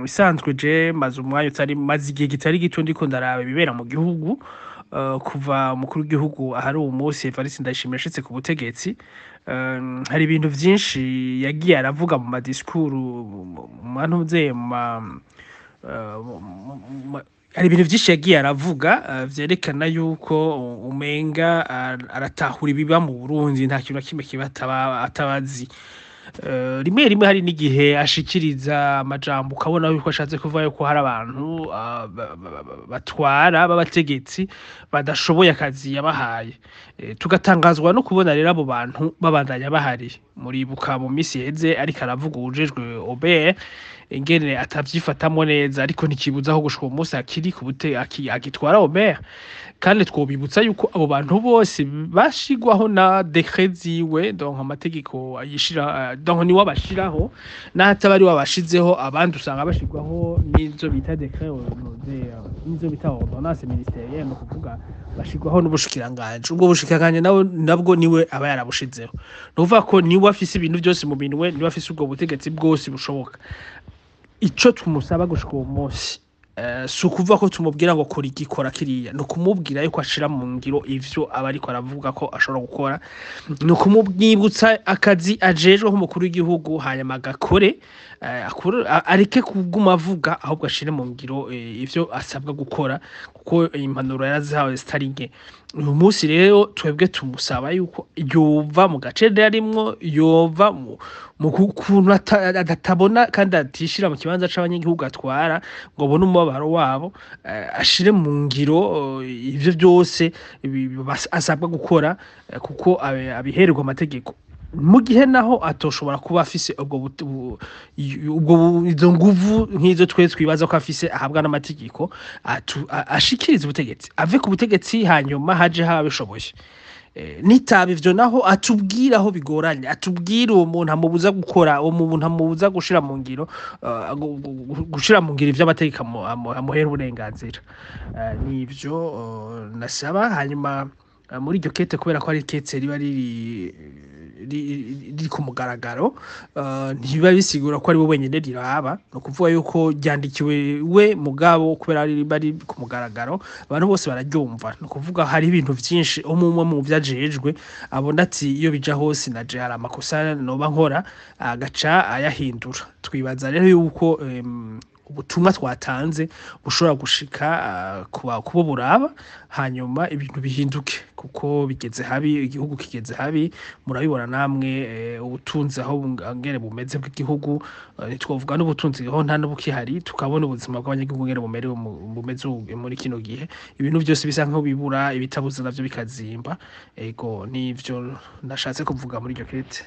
Isanzwe je maze umwanya utari maze igihe kitari gito ndiko ndaraba ibibera mu gihugu, kuva umukuru w'igihugu ahari uwu munsi Evariste Ndayishimiye ashitse ku butegetsi. Hari ibintu vyinshi yagiye aravuga mu madisikuru mu mantuze mu ma hari ibintu vyinshi yagiye aravuga vyerekana yuko umenga aratahura ibiba mu Burundi, nta kintu na kimwe kiba atabazi. Rimwe rimwe hari n'igihe ashikiriza amajambo ukabona yuko ashatse kuvuga yuko hari abantu batwara b'abategetsi badashoboye akazi yabahaye. Tugatangazwa no kubona rero abo bantu babandanya bahari. Muribuka mu misi iheze ariko aravuga uwujejwe OBR ingene atavyifatamwo neza, ariko ntikibuza ko gushika uwo munsi akiri ku bute agitwara OBR. Kandi twobibutsa yuko abo bantu bose bashigwaho na décret ziwe, donc amategeko ayishira, donc niwe abashiraho, n'ahataba ariwe abashizeho, abandi usanga bashirwaho n'izo bita décret, n'izo bita ordonnance ministérielle, ni ukuvuga bashirwaho n'ubushikiranganji. Ubwo bushikiranganji nabwo niwe aba yarabushizeho, ni ukuvuga ko niwe afise ibintu vyose mu minwe, niwe afise ubwo butegetsi bwose bushoboka. Ico tumusaba gushika uwo munsi, si ukuvuga ko tumubwira ngo kora iki, kora kiriya, ni ukumubwira yuko ashira mu ngiro ivyo aba ariko aravuga ko ashobora gukora, ni ukumwibutsa akazi ajejwe nk'umukuru w'igihugu, hanyuma agakore, areke kuguma avuga, ahubwo ashire mu ngiro ivyo asabwa gukora, kuko impanuro yarazihawe zitari nke. Uyu munsi rero twebwe tumusaba yuko yova mu gace arimwo, yova mu kuntu atabona kandi atishira mu kibanza c'abanyagihugu atwara ngo abone umubabaro wabo, ashire mu ngiro ivyo vyose asabwa gukora, kuko abihererwa amategeko. Mu gihe naho atoshobora kuba afise ubwo ubwo izo nguvu nk'izo twe twibaza ko afise ahabwa n'amategeko, ashikirize ubutegetsi, ave ku butegetsi, hanyuma haje habishoboye. Nitaba ivyo naho atubwira aho bigoranye, atubwira uwo muntu amubuza gukora, uwo muntu amubuza gushira mu ngiro, gushira mu ngiro ivy'amategeko amuhera uburenganzira. Nivyo nasaba. Hanyuma muri iryo kete, kubera ko ari kete riba riri ku mugaragaro, ntibiba bisigura ko ari we wenyene riraba, ni ukuvuga yuko ryandikiwe we, mugabo kubera riba riri ku mugaragaro abantu bose bararyumva. Ni ukuvuga hari ibintu vyinshi umwe umwe mu vyo ajejwe abona ati iyo bija hose naje hari amakosa noba nkora, agaca ayahindura. Twibaza rero yuko ubutumwa twatanze bushobora gushika kubo buraba, hanyuma ibintu bihinduke, kuko bigeze habi, igihugu kigeze habi, murabibona namwe, ubutunzi aho ngene bumeze bw'igihugu, ntitwovuga n'ubutunzi ho nta n'ubukihari, tukabona ubuzima bw'abanyagihugu ngene bumerewe bumeze muri kino gihe, ibintu vyose bisa nkaho bibura, ibitabuze navyo bikazimba. Ego, nivyo nashatse kuvuga muri iryo kete.